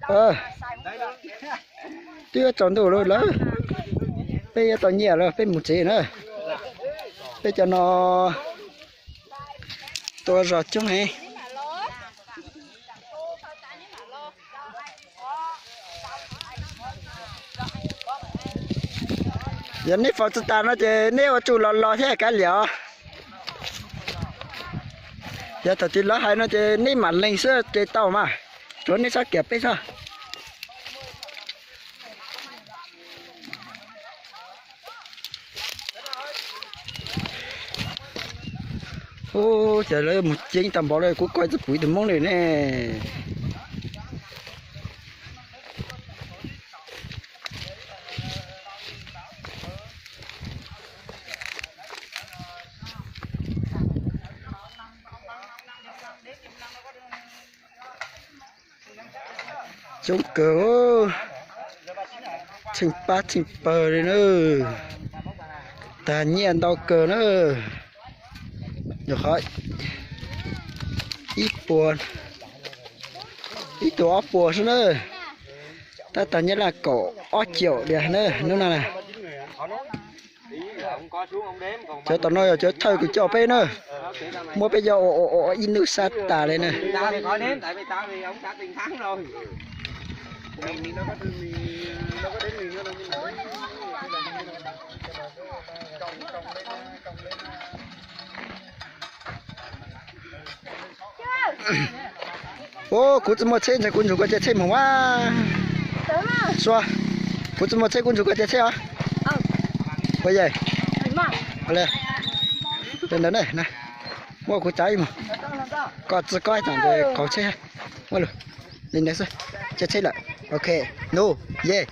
Twb yuav tsaus ntuj lawm, peb yuav tau nyiaj lawm, peb mus tsev na. Peb cov no tua zog coob heev. Yog neb faus tsis tas no ces neb ua tsuj los los thiab kav liam os. Yog thaum twg lawv hais no ces neb mam lees xwb ces tau mas, tsuav neb sab kiag peb sab. Ub, cas lawv mus ceev tag npaum li, kuv koj tsis pum ib tug Hmoob li ne. Coob kawg, tsheej pab tsheej pawg li na. Tag nyiaj ntau kawg na. Nyuam qhuav ib puas, ib tug ob puas xwb na. Tab tag nyiaj laj kaum ob caum dias na hnub no na. Cov tom no yog cov thawj kws coj peb na, muab peb coj ua ib hnub sab tas li na. Ub, kuv tsis muaj tsheb ntshai kuv ntsug koj cai tsheb mus a. Sua, kuv tsis muaj tsheb kuv ntsug koj cai tsheb os. Ua ye, ntawd ne, muab kuv tsav ib mus. Koj tsis koj tseem kaus tsheb, muab lug li ntawd xwb, cai tsheb lawm. Ok, nub, ye.